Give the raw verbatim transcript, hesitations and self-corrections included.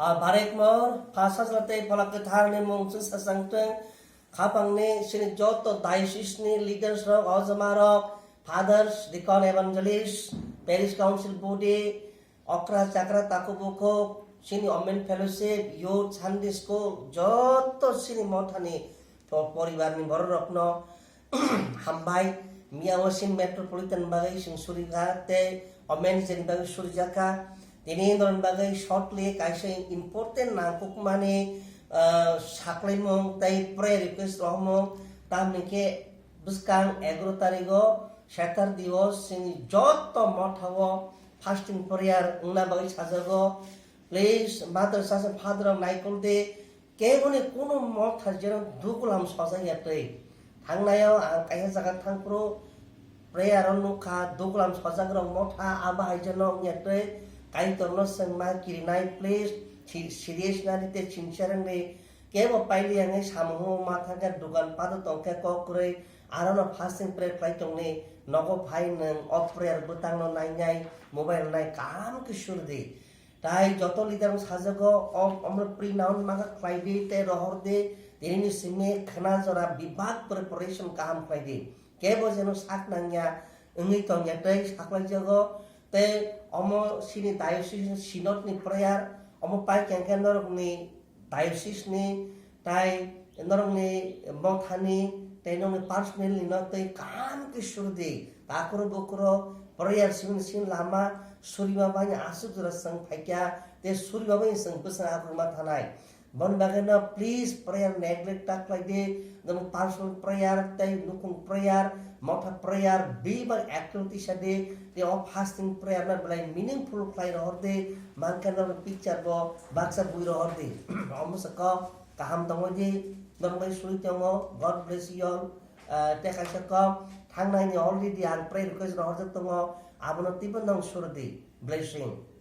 Barek mor, pha sajla tei phola kwthar ni mung chwng sachang twng, khapang ni sini joto diocese ni leaders rok, ojama rok, fathers, deacon, evangelist, parish council body, okra chakra takhuk bukhuk, sini women fellowship, youth, Sunday school, joto sini mothani po-, poribar ni borok rokno hambai. Miya o sin metropolitan bagwi sing surika tei women ni bagwi surjaka. Tini norok bagwi shortly kaisa important nangkukmani, ah, saklaimung tei prayer request rohormung, tamni khe bwskang egaroh tarigo Saturday o sini joto motha o fasting prayer wngna bagwi sajago. Please, mother sasa father rok naikol de, keboni kunu motha jeno dukulam sojak ya tei. Thangnayo ang kaisa jaga thangphuru prayer o nukha, dukulam sojak rok motha, abo hai jeno wngya tei. Kaitorno swngma kirinai, please, si-, serious nani tei sincere wngni. Kebo paili ang samung ma thangkhe, dukan pato tongkhe kok kwrwi, arono fasting prayer khlai tongni, nogo phai nwng o prayer bwtangno nainai, mobile nai, kaham khe surdi. Tai joto leader no sajago, o, omno print out maka khlai di tei rohor di, tini ni simi khna jora bibak preparation kaham khlai di. Kebo jeno sak nangya wngwi tongya tei saklai jago, tei omo sini diocese synod ni prayer, omo pai kengkhe norok ni diocese ni, tai norokni mothani, tei nokni personal ni no tei kaham khe surdi. Takuro bukuro prayer sibini sin lama surima bani aswk jora chwng phaikya, tei surima bani chwng bwswng akwrwma thanai. Boni bagwi no please prayer neglect ta khlai di. Nokni personal prayer tei nukhung prayer, motha prayer, bebak activity sa di. Tei o fasting prayer no belai meaningful khlai rohor di. Mankhe norokni picture bo baksa bui rohor di. Omo se kok kaham tongwi di, norok bai suri tongo, God bless you all. Ah, tei kaisa kok thangnai ni already ang prayer request rohorjak tongo, abono teibo nong sur di. Blessing.